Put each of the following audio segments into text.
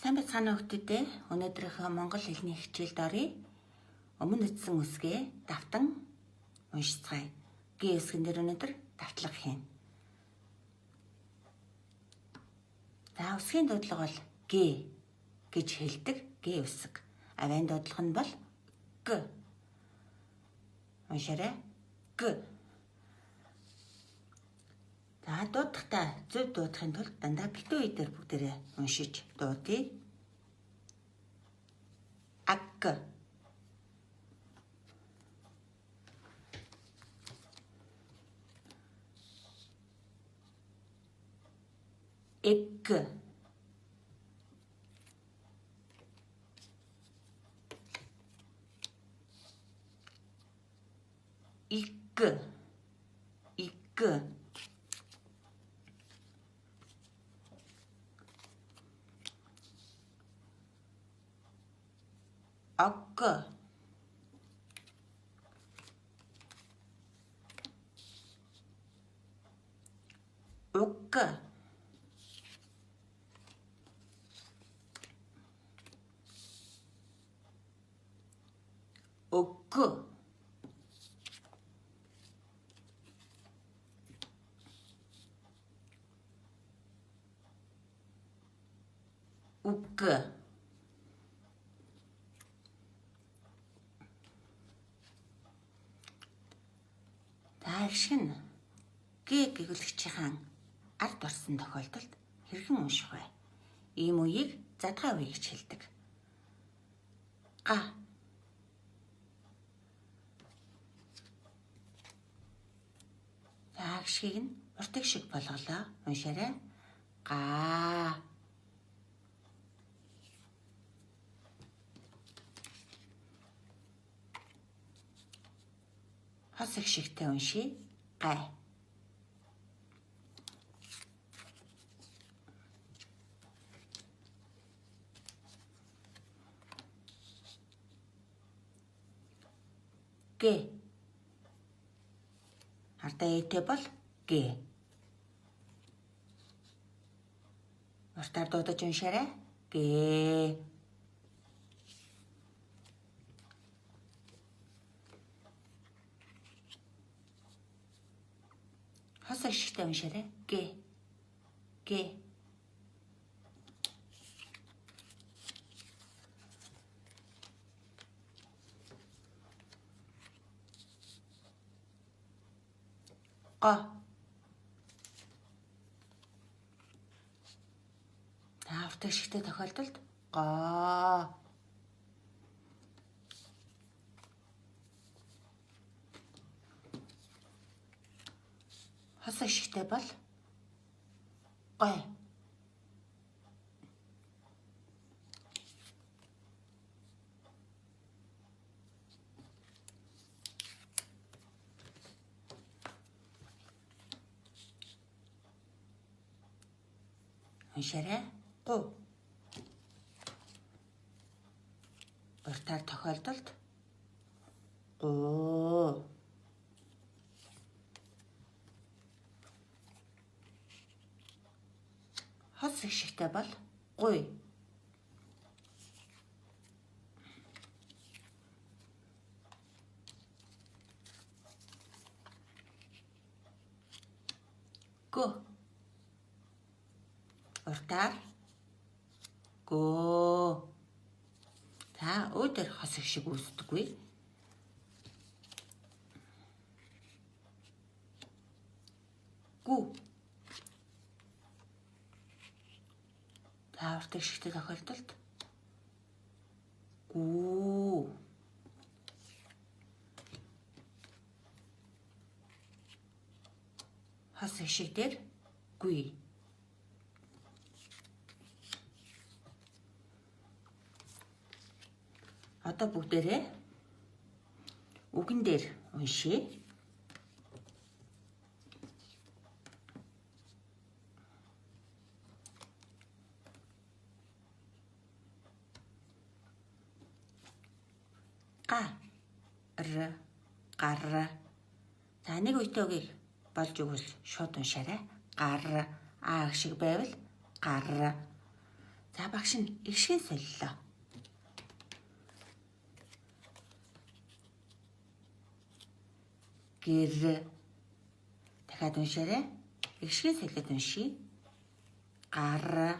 Сайн байцгаана уу хүүхдүүдээ. Өнөөдрийнхөө монгол хэлний хичээлд оръё. Өмнө үзсэн үсгээ давтан уншицгаая. Г үсгэн дээр өнөөдөр давтлага хийнэ. За үсгийн дуудлага бол Г гэж хэлдэг Г үсэг. Авайн дуудлага нь бол Г. Уншаарай. Г. За дуудахдаа зөв дуудахын тулд дандаа битүү үе дээр бүгдээрээ уншиж дуудъя. Аг. Эг. Иг. Иг. Ог. Уг. Өг. Үг. За эгшиг нь Г гэгүүлэгчийн ард орсон тохиолдолд хэрхэн унших вэ? Ийм үеийг задгай үе гэж хэлдэг. Га. За эгшгийг нь урт шиг болголоо. Уншаарай. Га. Хос их шигтэй уншия. Гай. Г. Ардаа этэй бол Г. Уртаар дуудаж уншаарай. Г. Хос ашигтай уншаарай. Г. Г. Го. За урт ашигтай тохиолдолд го. Хос ашигтай бол гой. Уншаарай. Гу. Уртаар тохиолдолд гу. Хос эгшигтэй бол гуй. Гө. Уртаар гөө. За өө дээр хос эгшиг үүсдэггүй. Гү. За урт эгшигтэй тохиолдолд гүү. Хос эгшиг дээр гүй. Одоо бүгдээрээ үгэн дээр уншъя. Га р гар. За нэг үетэй үгийг болж өгвөл шууд уншаарай. Гар а шиг байвал гар. За багш нь эгшгийн солилоо. Гэр. Дахиад уншаарай. Эгшгийн солиод уншия. Гар.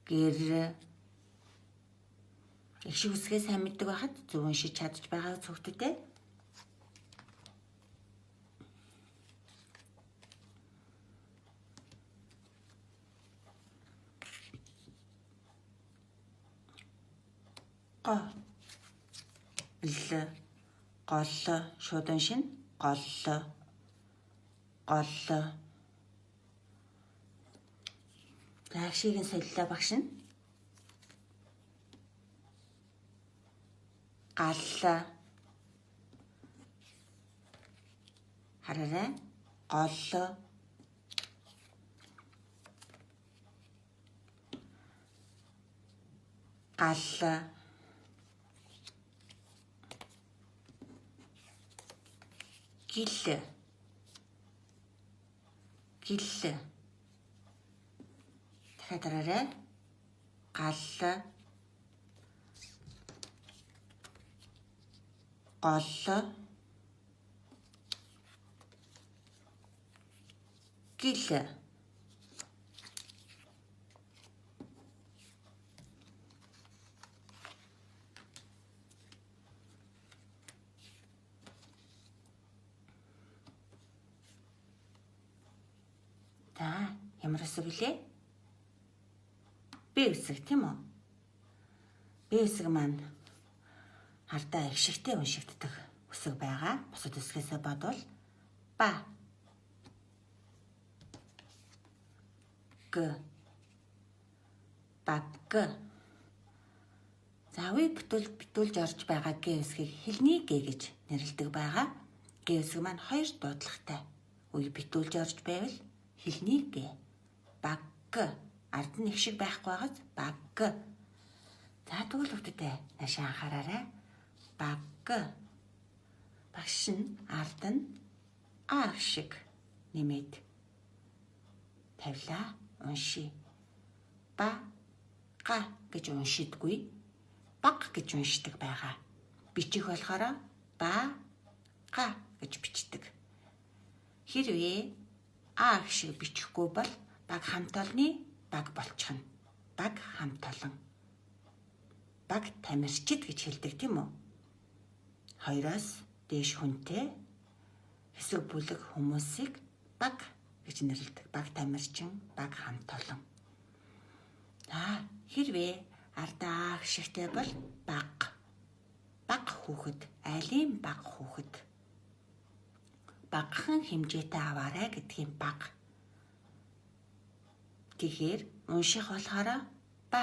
Гэр. Эгшиг үсгээ сайн мэддэг байхад зөв уншиж чадж байгаа цогтөдөө. Го. Л. Гол. Шууд уншина. Гол. Гол. За эгшгийг нь солилоо багш нь. Гал. Хараарай. Гол. Гал. Гил. Гил. Дахиад хараарай. Гал. Гол. Гил. За, ямар үсэг билээ? Б үсэг тийм үү? Б үсэг маань ардаа их шигтэй уншигддаг үсэг байгаа. Бусад үсгээсээ бодвол ба. Г. Баг. За үе бүтүүлж орж байгаа Г үсгийг хэлний Г гэж нэрлэдэг байгаа. Г үсэг маань хоёр дуудлагатай. Үе бүтүүлж орж байвал хэлний Г. Баг. Ард нь их шиг байхгүй байгаас баг. За тэгвэл хүүхдүүдээ наашаа анхаараарай. Баг. Багш нь ард нь А шиг нэмээд тавилаа. Уншия. Ба га гэж уншидаггүй. Баг гэж уншдаг байгаа. Бичих болохоор ба га гэж бичдэг. Хэрвээ А шиг бичихгүй бол баг хамт олны баг болчихно. Баг хамт олон. Баг тамирчид гэж хэлдэг тийм үү? Хоёроос дээш хүнтэй хэсэг бүлэг хүмүүсийг баг гэж нэрлэдэг. Баг тамирчин, баг хамт олон. За хэрвээ ардаа шигтэй бол баг. Баг хүүхэд, айлын баг хүүхэд. Багахан хэмжээтэй аваарай гэдгийн баг. Тэгэхээр унших болохоор ба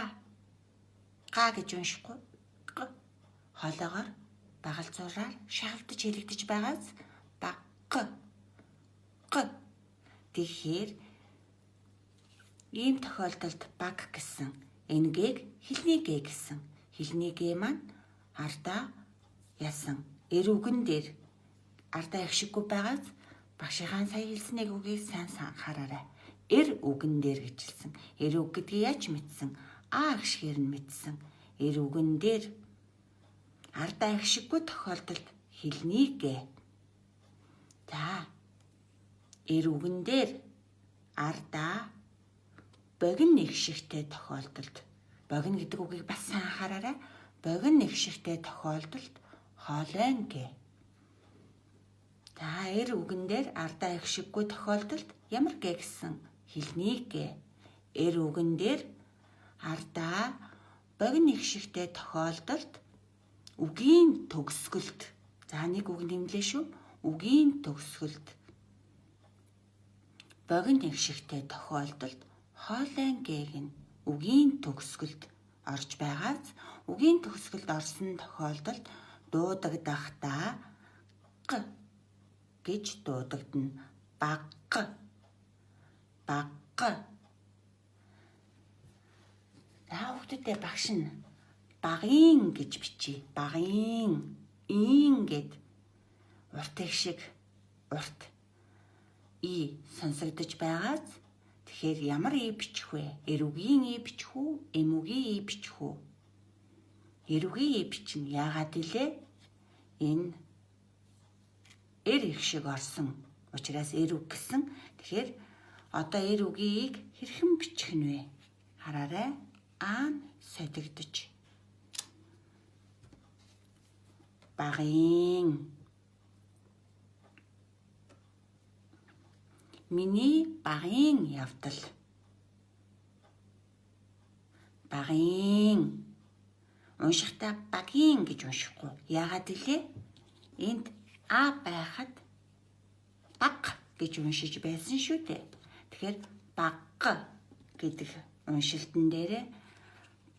га гэж уншихгүй г хоолоогоор багалзуураар шавдаж хэлэгдэж байгаас баг г. Тэгэхээр ийм тохиолдолд баг гэсэн энэ г-г хэлний г гэсэн. Хэлний г маань ардаа ясан эрүүгэн дээр ардаа их шиггүй байгаас багшийнхаа сая хэлсэн нэг үгийг сайн анхаараарай. Эр үгэн дээр гэж хэлсэн. Эр үг гэдгийг яаж мэдсэн? А агшгээр нь мэдсэн. Эр үгэн дээр ардаа их шиггүй тохиолдолд хэлний г. За эр үгэн дээр ардаа богино нэг шигтэй тохиолдолд богино гэдэг үгийг бас сайн анхаараарай. Богино нэг шигтэй тохиолдолд хоолойн г. За эр үгэн дээр ардаа их шиггүй тохиолдолд ямар г гэсэн? Хэлний г. Эр үгэн дээр ардаа богино их шигтэй тохиолдолд үгийн төгсгөлд. За нэг үг нэмлээ шүү. Үгийн төгсгөлд богино их шигтэй тохиолдолд хоолойн г нь үгийн төгсгөлд орж байгаас үгийн төгсгөлд орсон тохиолдолд дуудагахдаа г гэж дуудагдана. Баг. Баг. За хүүхдүүдээ багш нь багын гэж бичье. Багын ин гэд урт их шиг урт И сонсогдож байгаас тэгэхээр ямар и бичих вэ? Эрүүгийн и бичих үү? Эмүгийн и бичих үү? Эрүүгийн и бичнэ. Яагаад илээ? Энэ эр их шиг орсон учраас эр үг гэсэн. Тэгэхээр одоо эр үгийг хэрхэн бичих нь вэ? Хараарай. А нь содигдож. Багын. Миний багын явдал. Багын. Уншихдаа багийн гэж уншихгүй. Яагаад илээ? Энд а байхад баг гэж уншиж байсан шүү дээ. Тэгэхээр баг гэдэг уншилтан дээрээ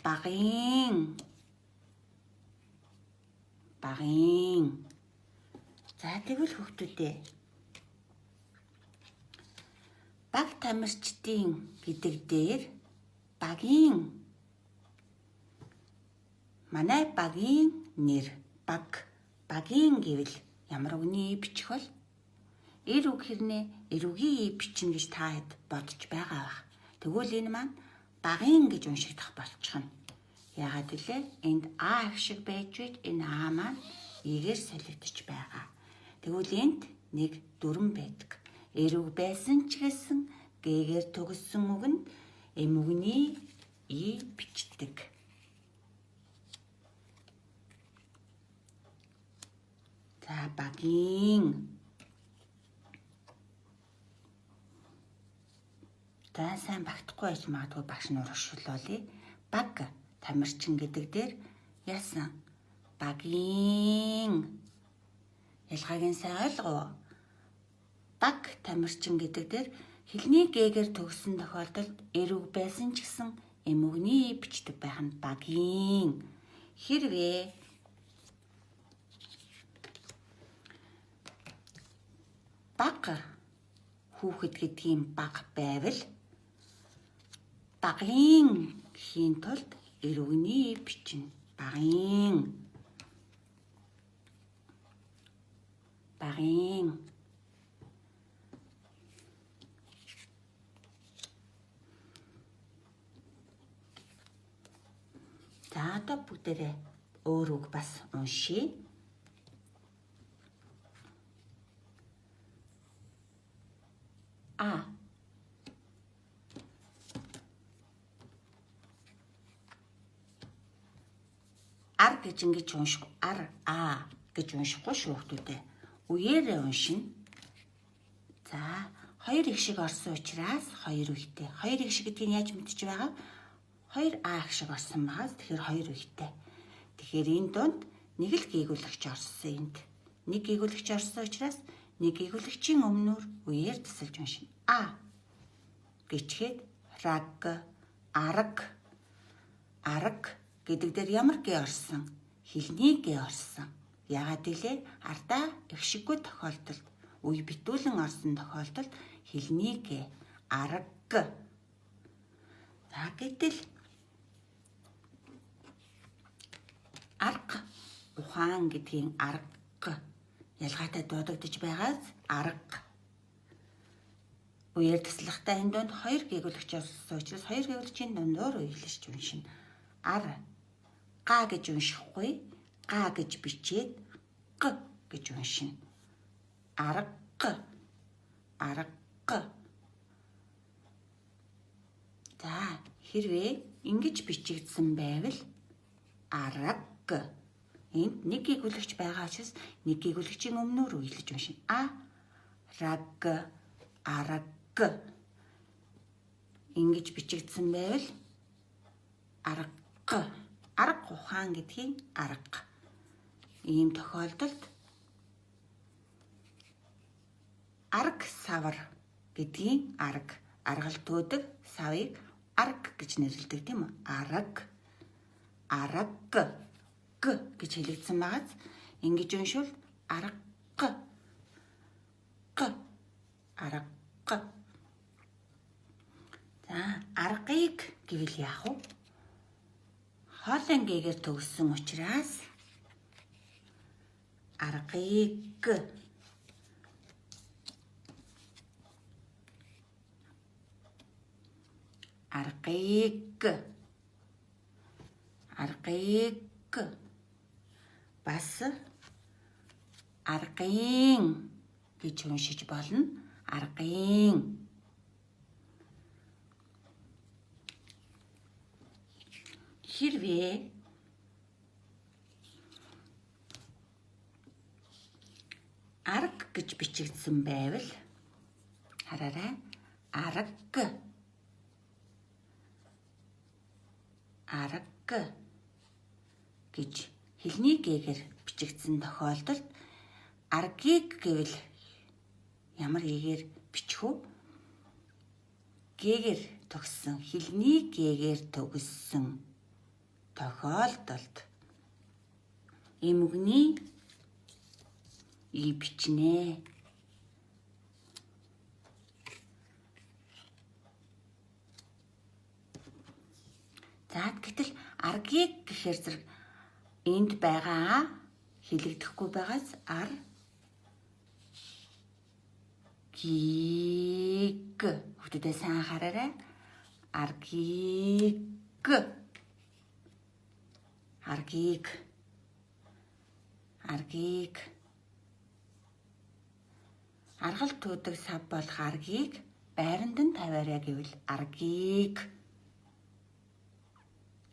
багын. Багын. За тэгвэл хүүхдүүдээ баг тамирчдын гэдэг дээр багийн манай багийн нэр баг багийн гэвэл ямар үгний бичих бол эр үг хэрнээ эр үгийн бичнэ гэж та хэд бодож байгаа бах. Тэгвэл энэ маань багын гэж уншигдах болчихно. Яагаад гэвэл энд а их шиг байж байж энэ а маань игээр солигдож байгаа. Тэгвэл энд нэг дүрэн байдаг. Эр үг байсан ч гэсэн г-гээр төгссөн үг нь эм үгний и бичдэг. За багийн. За сайн багтахгүй байж магадгүй багш нь урагшлуулъя. Баг тамирчин гэдэг дээр яасан? Багийн. Ялгааг нь сайн ойлгов. Баг тамирчин гэдэг дээр хэлний г-гээр төгссөн тохиолдолд эр үг байсан ч гэсэн эм үгний бичдэг байх нь багийн. Хэрвээ баг хүүхэд гэдгийн баг байвал багийн гэхийн тулд эр үгний бичнэ. Багийн. Багийн. За одоо бүгдээрээ өөр үг бас уншъя. А. Ар гэж ингэж унших ар а гэж уншихгүй шүү хүмүүдээ. Үеэрээ уншина. За хоёр их шиг орсон учраас хоёр үетэй. Хоёр их шиг гэдгийг яаж мэдчих байгаа? Хоёр а их шиг орсон байгаас тэгэхээр хоёр үетэй. Тэгэхээр энэ дунд нэг л гийгүүлэгч орсон энд. Нэг гийгүүлэгч орсон учраас нэг гийгүүлэгчийн өмнөр үеэр тасалж уншина. А гэчгээд раг, арга, арга гэдэг дээр ямар г орсон? Хэлний г орсон. Яагаад гэвэл ардаа их шиггүй тохиолдолд үе битүүлэн орсон тохиолдолд хэлний г арга. За гэтэл арга ухаан гэдгийн арга ялгаатай дуудагдаж байгаас арга. Үеэр таслахтаа энэ дунд хоёр гийгүүлэгч орсон учраас хоёр гийгүүлэгчийн дундуур үелж уншина. Ар га гэж уншихгүй, га гэж бичээд г гэж уншина. Арга. Арга. За хэрвээ ингэж бичигдсэн байвал арга. Энд нэг гийгүүлэгч байгаа учраас нэг гийгүүлэгчийн өмнөр үелж уншина. А раг арга. Ингэж бичигдсэн байвал арга. Арга ухаан гэдгийн арга. Ийм тохиолдолд арга савар гэдгийн арга. Аргал төөдөг савыг арга гэж нэрлэдэг тийм үү? Арга. Арга г гэж хэлэгдсэн байгаас ингэж уншвал арга г арга. За аргыг гэвэл яах вэ? Хоолын г-гээр төгссөн учраас аргыг. Аргыг. Аргыг. Бас аргын гэж уншиж болно. Аргын. Хэрвээ арга гэж бичигдсэн байвал хараарай. Арга. Арга гэж хэлний гээгээр бичигдсэн тохиолдолд аргийг гэвэл ямар эгээр бичих вэ? Гээгээр төгссөн, хэлний гээгээр төгссөн тохиолдолд эмгний и бичнэ. За гэтэл аргийг гэхээр зэрэг энд байгаа хэлэгдэхгүй байгаас ар гиг хүүхдүүдээ сайн анхаараарай. Аргийг. Аргийг. Аргийг. Аргал түүдэг сав болох аргийг байранд нь тавиарай гэвэл аргийг.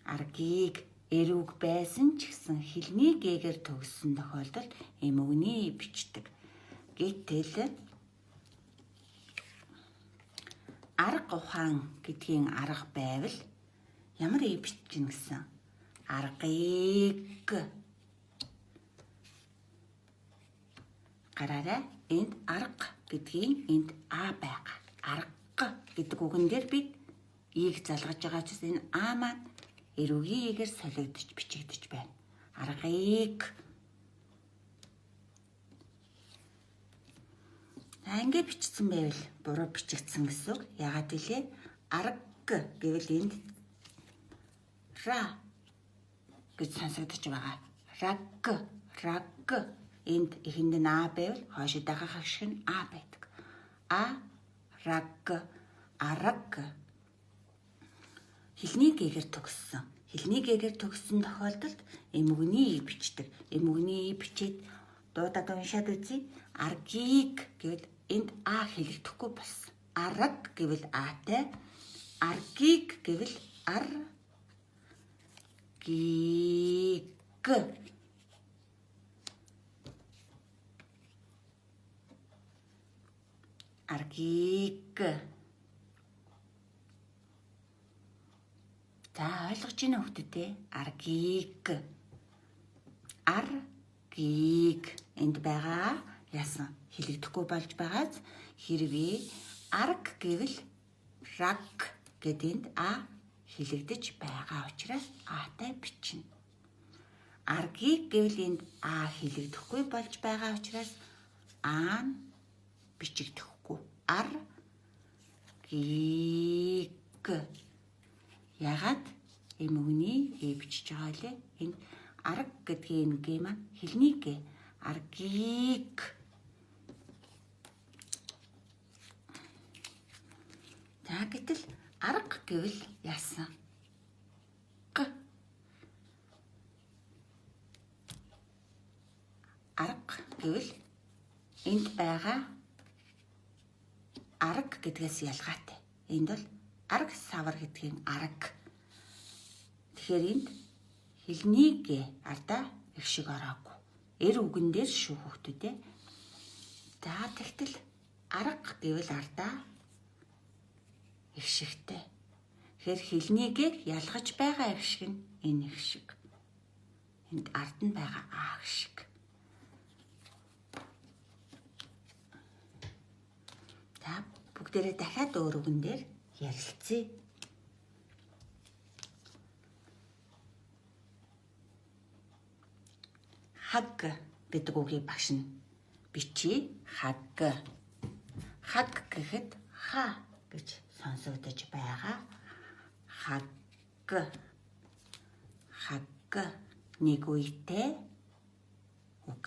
Аргийг эрүүг байсан ч гэсэн хэлний гээгээр төгссөн тохиолдолд эмгний бичдэг. Гэтэл арга ухаан гэдгийн арга байвал ямар э бичнэ гэсэн? Аргыг. Гараарай. Энд арга гэдгийн энд а байгаа. Арга гэдэг үгэн дээр бид ийг залгаж байгаа ч энэ а маань эрүүгийн эгээр солигдож бичигдэж байна. Аргыг. Ингээ бичсэн байвал буруу бичигдсэн гэсэн үг. Яагаад вэ? Арга гэвэл энд ра гэж сонсогдож байгаа. Раг, раг. Энд эхэнд нь а байвал хойшоо дагаах хагшиг нь а байдаг. А, раг, араг. Хэлний гээгээр төгссөн. Хэлний гээгээр төгссөн тохиолдолд эмгний и бичдэг. Эмгний и бичээд дуудаад уншаад үзье. Аргийг гэвэл энд а хэлэгдэхгүй болсон. Араг гэвэл атай. Аргийг гэвэл ар гийг. Аргийг. За ойлгож байна хүүхдүүдээ? Аргийг. Аргийг энд байгаа яасан хэлэгдэхгүй болж байгаас хэрвээ арг гэвэл раг гэд энд а хэлэгдэж байгаа учраас атай бичнэ. Аргийг гэвэл энд а хэлэгдэхгүй болж байгаа учраас а нь бичигдэхгүй. Ар гийг. Ягаад эмгний э бичиж байгаа лээ? Энд арг гэдгийн г маань хэлний г. Аргийг. За гэтэл арга гэвэл яасан? Г. Арга гэвэл энд байгаа арга гэдгээс ялгаатай. Энд бол арга савар гэдгийн арга. Тэгэхээр энд хэлний г ардаа их шиг ороогүй. Эр үгэн дээр шүү хүүхдүүдээ. За тэгтэл арга гэвэл ардаа их шигтэй. Тэгэхээр хэлний г ялгаж байгаа их шиг нь энэ их шиг. Энд ард нь байгаа а их шиг. За бүгдээрээ дахиад өөр үгэн дээр ярилцъя. Хаг гэдэг үгийг багш нь бичиж хаг. Хаг гэхэд ха гэж сонсогдож байгаа. Хаг. Хаг нэг үетэй үг.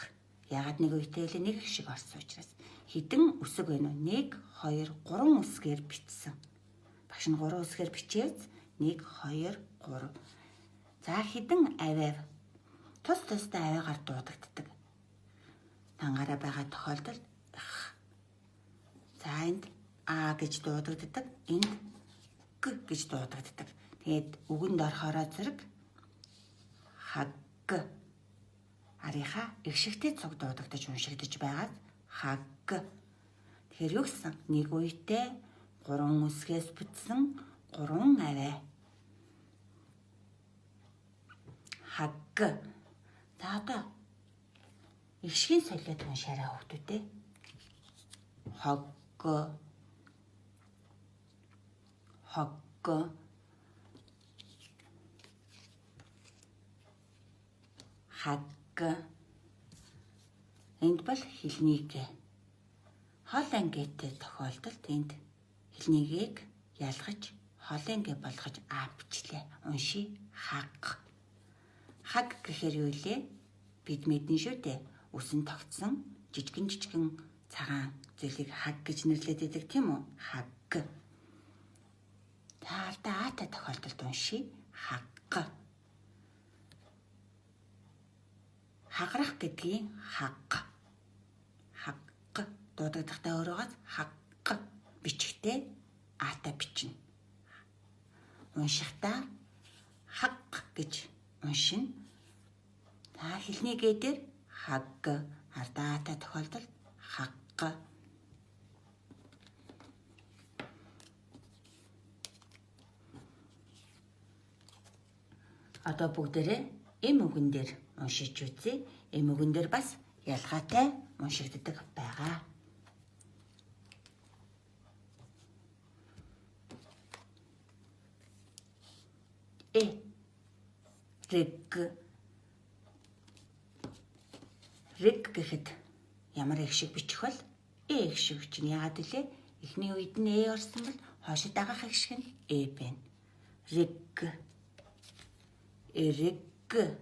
Яагаад нэг үетэй вэ? Нэг шиг орсон учраас. Хэдэн үсэг байна вэ? 1 2 3 үсгээр бичсэн. Багш нь 3 үсгээр бичээц 1 2 3. За хэдэн авиав тус тустай авиагаар дуудагддаг. Дангаараа байгаа тохиолдолд х. За энд а гэж дуудагддаг, энд г гэж дуудагддаг. Тэгээд үгэнд орохороо зэрэг хаг арийнхаа эгшигтэй цуг дуудагдаж уншигдаж байгаад хаг. Тэгэхээр юу гэсэн? Нэг үетэй 3 үсгээс бүтсэн 3 авиа. Хаг. За одоо эгшгийн солиод уншаарай хүүхдүүдээ. Хог. Хог. Хаг. Энд бол хэлнийг хол ангитай тохиолдолд энд хэлнийгийг ялгаж хол анги болгож а бичлээ. Уншия. Хаг. Хаг гэхээр юу лээ? Бид мэднэ шүү дээ. Үсэн тогтсон жижигэн жижигэн цагаан зүйлийг хаг гэж нэрлэдэг байдаг тийм үү? Хаг. Та ардаа аатай тохиолдолд уншия. Хаг. Хагарах гэдгийн хаг. Хаг дуудахдаа өөрөөгөө хаг бичихтэй аатай бичнэ. Уншихдаа хаг гэж уншина. Та хэлний гэ дээр хаг ардаа аатай тохиолдолд хаг. Одоо бүгдээрээ эм үгэн дээр уншиж үзье. Эм үгэн дээр бас ялгаатай уншигддаг байгаа. Э рэг рэг гэхэд ямар их шиг бичих вэ? Э их шиг бичнэ. Яагаад вэ? Эхний үед нь э орсон бол хойшид дагах их шиг нь э байна. Рэг эрэг.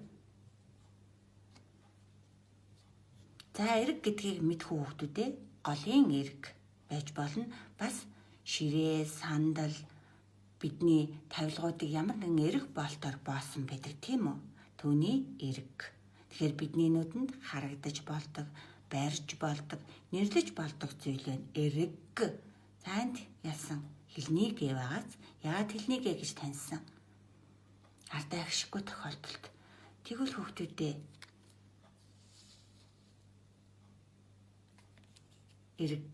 За эрэг гэдгийг мэдэх хүүхдүүдээ голын эрэг байж болно. Бас ширээ, сандал бидний тавилгуудыг ямар нэгэн эрэг болтоор боосон байдаг тийм үү? Түүний эрэг. Тэгэхээр бидний нүдэнд харагдаж болдог, барьж болдог, нэрлэж болдог зүйл байна. Эрэг. За энд ялсан хэлний гэ байгаас яагаад хэлний гэ гэж таньсан? Ардаа агшиггүй тохиолдолд. Тэгвэл хүүхдүүдээ эрэг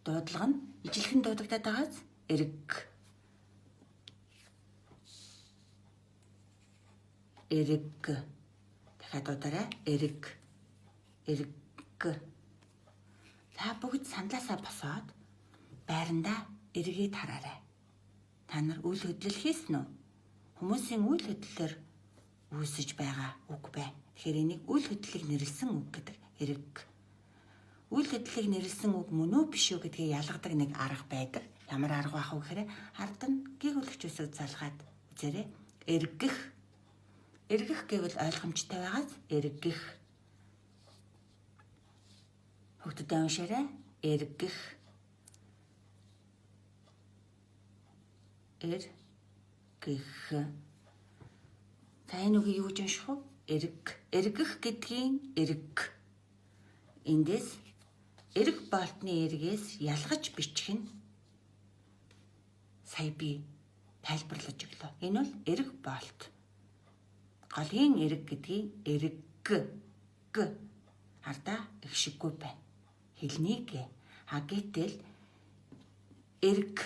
дуудлага нь ижилхэн дуудагдаад байгаас эрэг. Эрэг. Дахиад дуударай. Эрэг. Эрэг. Та бүгд сандлаасаа босоод байрандаа эргээд хараарай. Та нар үйл хөдлөл хийсэн үү? Хүмүүсийн үйл хөдлөлөөр үүсэж байгаа үг байна. Тэгэхээр энийг үйл хөдлөлийг нэрлсэн үг гэдэг. Эрэг. Үйл хөдлөлийг нэрлсэн үг мөн үү биш үү гэдгийг ялгадаг нэг арга байдаг. Ямар арга байх вэ гэхээр ард нь гийгүүлэгч үсэг залгаад үзээрэй. Эргэх. Эргэх гэвэл ойлгомжтой байгаас эргэх. Хүүхдүүдээ уншаарай. Эргэх. Эргэх. За энэ үгийг юу гэж унших вэ? Эрг. Эргэх гэдгийн эрг. Эндээс эрг болтны эргээс ялгаж бичих нь сая би тайлбарлаж өглөө. Энэ бол эрг болт. Голын эрг гэдгийн эрг г ардаа эгшиггүй байна. Хэлний г. А гэтэл эрг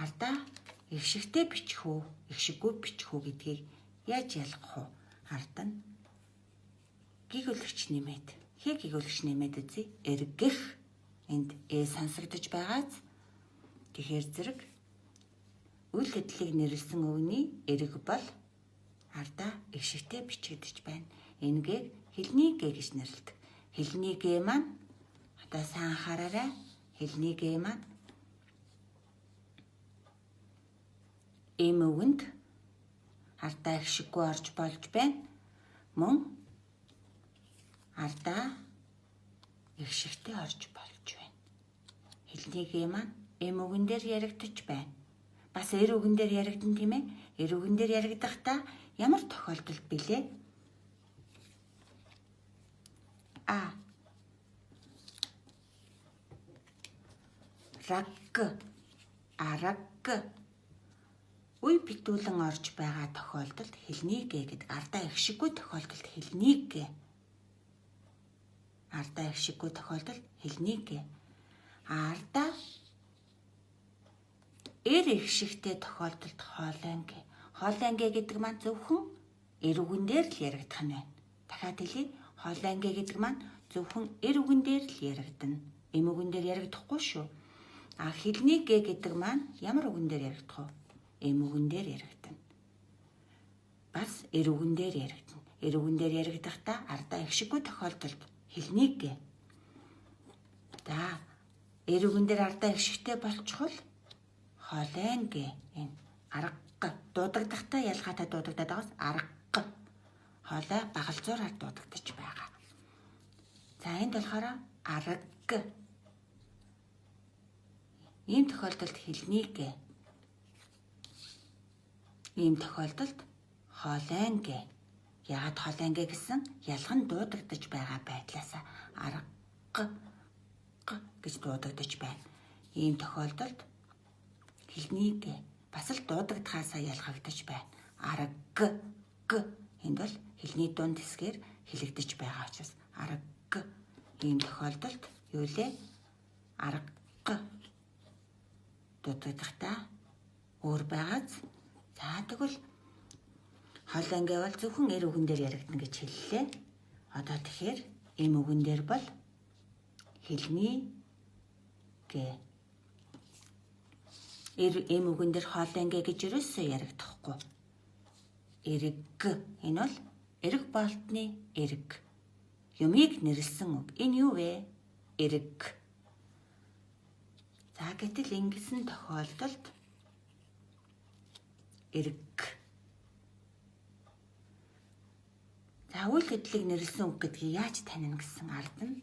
ардаа эгшигтэй бичих үү, эгшиггүй бичих үү гэдгийг яаж ялгах вэ? Ард нь гийгүүлэгч нэмээд, хээ гийгүүлэгч нэмээд үзье. Эргэх энд э сонсогдож байгаас тэгэхээр зэрэг үйл хөдлөлийг нэрлсэн үгний эрг бол ардаа эгшигтэй бичигдэж байна. Энэгийг хэлний гэ гэж нэрлэдэг. Хэлний гэ маань одоо сайн анхаараарай. Хэлний гэ маань эм үгэнд ардаа эгшиггүй орж болж байна. Мөн ардаа эгшигтэй орж болж байна. Хэлний гэ маань Эм үгэн дээр яригдаж байна. Бас эр үгэн дээр яригдан тийм ээ. Эр үгэн дээр яригдахдаа ямар тохиолдолд билээ? А. Раг. Араг. Үе битүүлэн орж байгаа тохиолдолд хэлний гэ гэдэг ардаа ихшиггүй тохиолдолд хэлний гэ. Ардаа ихшиггүй тохиолдолд хэлний гэ. Ардаа эр ихшигтэй тохиолдолд хоолойн гэ. Хоолойн гэ гэдэг маань зөвхөн эр үгэн дээр л яригдах нь байна. Дахиад хэлье. Хоолойн гэ гэдэг маань зөвхөн эр үгэн дээр л яригдана. Эм үгэн дээр яригдахгүй шүү. А хэлний гэ гэдэг маань ямар үгэн дээр яригдах вэ? Эм үгэн дээр яригдана. Бас эр үгэн дээр яригдана. Эр үгэн дээр яригдахдаа ардаа ихшиггүй тохиолдолд хэлний гэ. За эр үгэн дээр ардаа ихшигтэй болчихвол хоолойн гэ. Энэ арга дуудагдахдаа ялгаатай дуудагдаад байгаас арга хоолой багалзуураар дуудагдаж байгаа. За энд болохоор арга. Ийм тохиолдолд хэлний гэ. Ийм тохиолдолд хоолойн гэ. Яагаад хоолойн гэ гэсэн ялган дуудагдаж байгаа байдлаасаа арга г гэж дуудагдаж байна. Ийм тохиолдолд хэлний гэ бас л дуудагдахаасаа ялгагдаж байна. Арга г энд бол хэлний дунд хэсгээр хэлэгдэж байгаа учраас арга. Ийм тохиолдолд юу лээ? Арга дуудахдаа өөр байгааз. За тэгвэл хоолойн гэ бол зөвхөн эр үгэн дээр яригдана гэж хэллээ. Одоо тэгэхээр эм үгэн дээр бол хэлний гэ. Эр эм үгэн дээр хоолойн гэ гэж ерөөсөө яригдахгүй. Эрэг. Энэ бол эрэг болтны эрэг. Юмыг нэрлсэн үг. Энэ юу вэ? Эрэг. За гэтэл ингэсэн тохиолдолд эрэг. За үйл хөдлөлийг нэрлсэн үг гэдгийг яаж танина гэсэн ард нь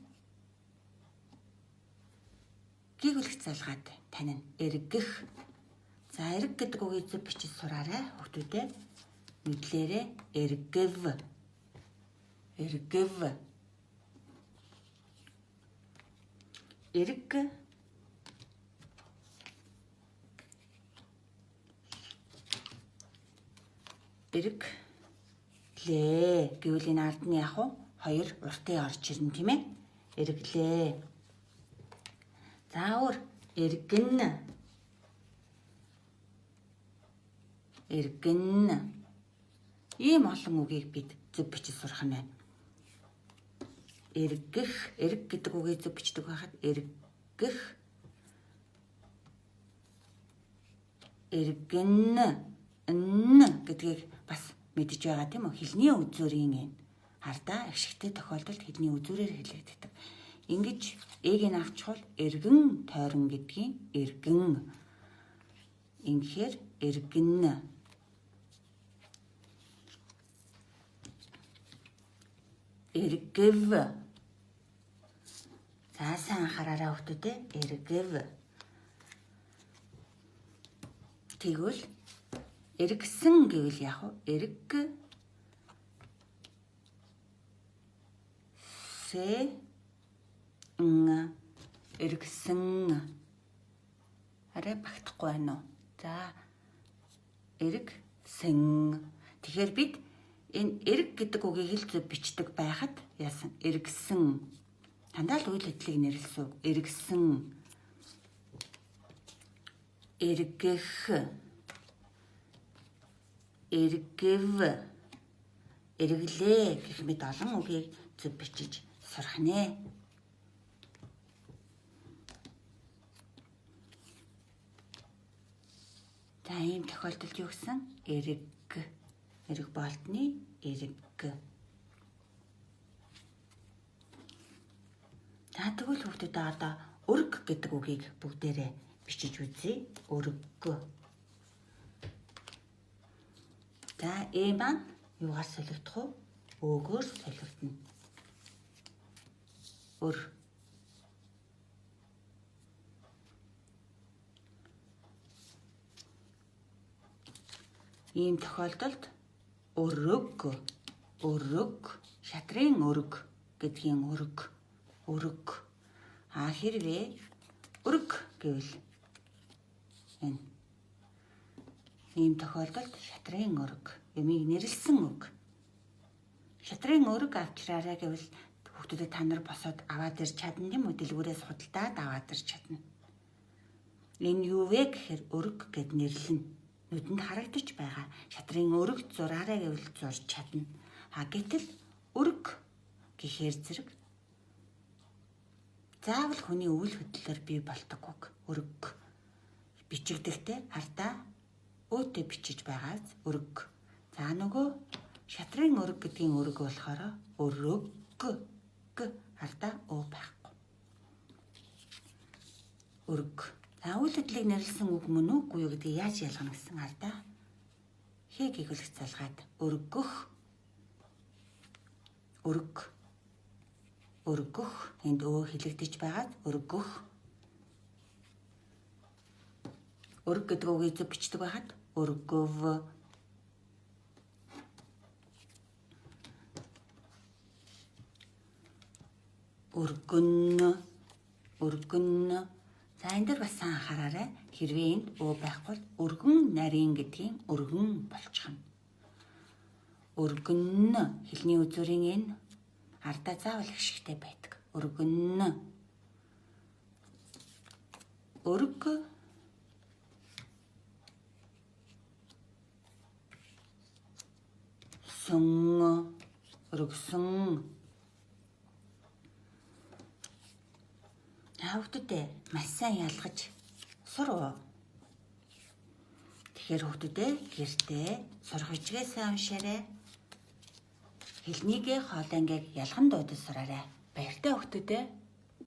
гийгүүлэх залгаад танина. Эргэх. За эрэг гэдэг үгийг зөв бичиж сураарай хүүхдүүдээ. Мэдлээрээ эргэв. Эргэв. Эрэг. Эрэг лээ гэвэл энэ ард нь яг уу хоёр уртын орж ирнэ тийм ээ. Эргэлээ. За өөр эргэн. Эргэн. Ийм олон үгийг бид зөв бичиж сурах нь байна. Эргэх, эрг гэдэг үгийг зөв бичдэг байхад эргэх. Эргэн. Н гэдгийг бас мэдж байгаа тийм үү? Хэлний үзүүрийн энэ ардаа ашигтай тохиолдолд хэлний үзүүрээр хэлэгддэг. Ингэж ээг нь авчхал эргэн тойрон гэдгийн эргэн. Ингэхээр эргэн. Эргэв. За сайн анхаараарай хүүхдүүдээ. Эргэв. Тэгвэл эргэсэн гэвэл яг уу эрг сэ н эргэсэн. Арай багтахгүй байна уу? За эргэсэн. Тэгэхээр бид энэ эрг гэдэг үгийг хэл зөв бичдэг байхад яасан? Эргэсэн. Дандаа л үйл хөдлөлийг нэрлсэн үг. Эргэсэн. Эргэх. Эргэв. Эргэлээ гэх мэт олон үгийг зөв бичиж сурах нэ. За ийм тохиолдолд юу гэсэн? Эрэг. Эрэг болтны эрэг. За тэгвэл хүүхдүүдээ одоо өрг гэдэг үгийг бүгдээрээ бичиж үзье. Өрг. За э маань юугаар солигдох вэ? Өөгөөр солигдоно. Өр. Ийм тохиолдолд өрөг, өрөг, шатрын өрөг гэдгийн өрөг, өрөг. А хэрвээ өрөг гэвэл энэ ийм тохиолдолд шатрын өрөг, юмыг нэрлсэн үг. Шатрын өрөг авчраарай гэвэл хүүхдүүдэд та нар босоод аваад ирж чадна юм уу? Дэлгүүрээс худалдаад аваад ирж чадна. Энэ юу вэ гэхээр өрөг гэд нэрлэнэ. Нүдэнд харагдаж байгаа. Шатрын өрөг зураарай гэвэл зурж чадна. А гэтэл өрөг гэхээр зэрэг заавал хүний үйл хөдлөлөөр бий болдоггүй. Өрөг бичигдэхдээ ардаа өөтэй бичиж байгаас өрөг. За нөгөө шатрын өрөг гэдгийн өрөг болохоор өрөг г ардаа өө байхгүй. Өрөг. За үйл хөдлөлийг нэрлсэн үг мөн үгүй юу гэдгийг яаж ялгана гэсэн ардаа хээ гэгүүлэх залгаад өргөх, өрөг, өргөх энд өө хэлэгдэж байгаад өргөх. Өрг гэдэг үгийг зөв бичдэг байхад өргөв. Өргөн, өргөн. За энэ дээр бас сайн анхаараарай. Хэрвээ энд өө байхгүй бол өргөн нарийн гэдгийн өргөн болчихно. Өргөн хэлний үзүүрийн энэ ардаа заавал их шигтэй байдаг. Өргөн. Өрг сөн, өргөсөн. Хүүхдүүдээ маш сайн ялгаж сурав. Тэгэхээр хүүхдүүдээ гэртээ сурах бичгээ сайн уншаарай. Хэлнийгээ хоолойнгийг ялган дуудаж сураарай. Баяртай хүүхдүүдээ.